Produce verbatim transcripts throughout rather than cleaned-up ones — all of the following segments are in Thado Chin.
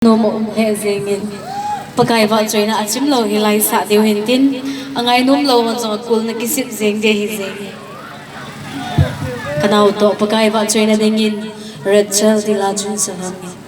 Nom he jengin, Pakai vahchoina achim lou hi laisah diu hintin, angainom lou hon jong akulna kisit jeng ding ahi jengin. Kanao toh Pakai vahchoina dingin Rachel Dila chun sahangin.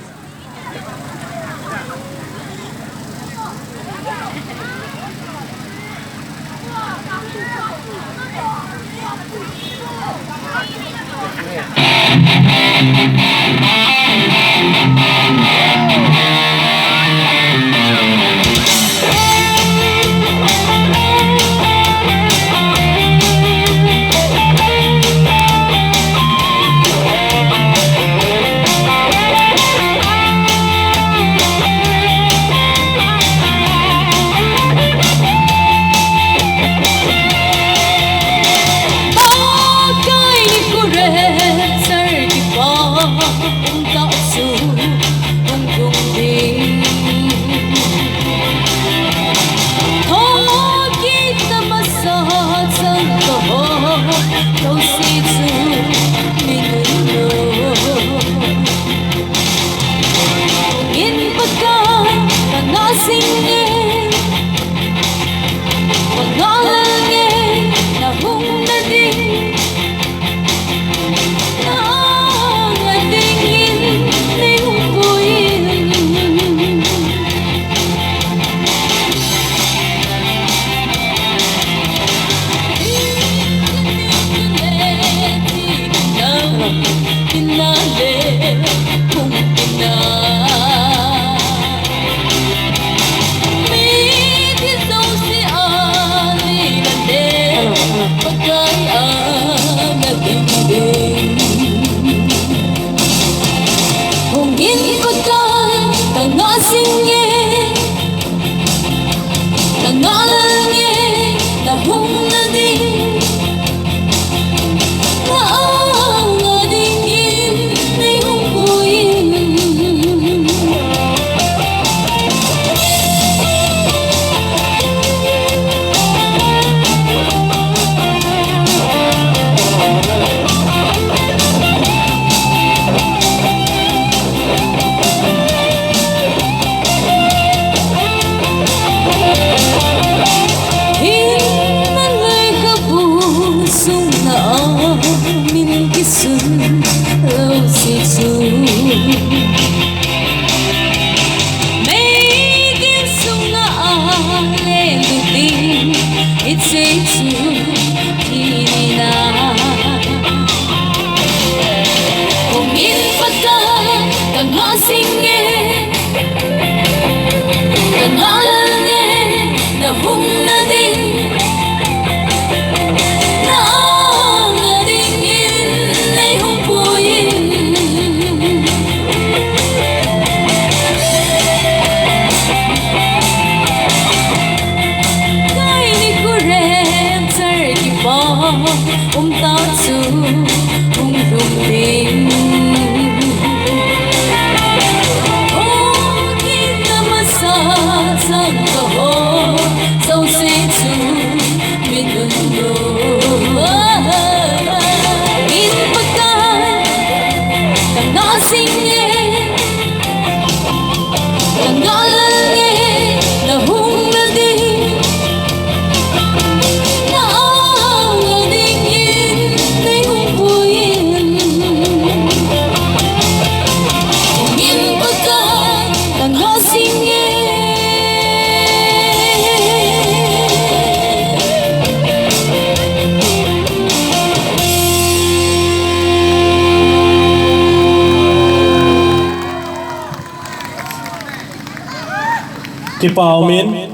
Kipa umin,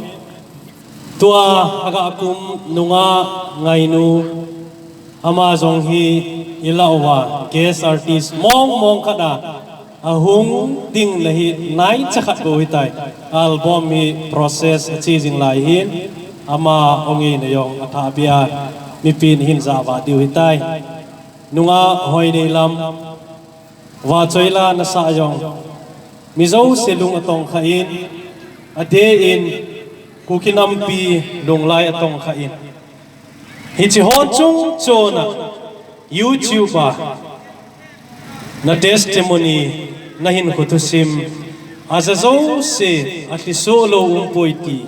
tua aga kum nunga ngainu, ama jong hi ilah uva guest artist mong mong khat a ahung ding nahi nai chakhat bou hitai. Album hi process achi jing lai hin, ama hung hi na jong athah bia mipin hin java diu hitai. Nunga hoi nei lam, vahchoila nasa jong, mi jouse lung atong kha in, adeh in, Kuki nampi lunglai atong kha in. Hichi ho chung chona YouTube a na testimony, na hinkho thusim, Aja jouse alhisoh lou umpoi ti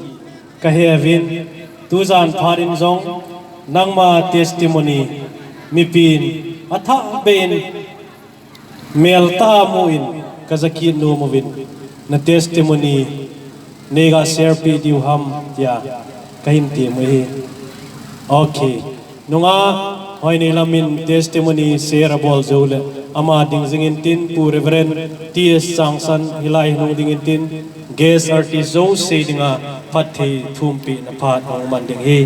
kahe uvin, tujan phat in jong nangma testimony mipin athah beh in meltah a mu in kaja kit nom uvin, na testimony neiga share peh diu ham tia kahin tem u ahi. Ok. Nungah Hoineilam in testimony share abol jou le ama ding jing intin, Pu Reverend T S Changsan hilai nung ding intin, guest artist jouse dinga phatthei thumpehna phat ahung man ding ahi.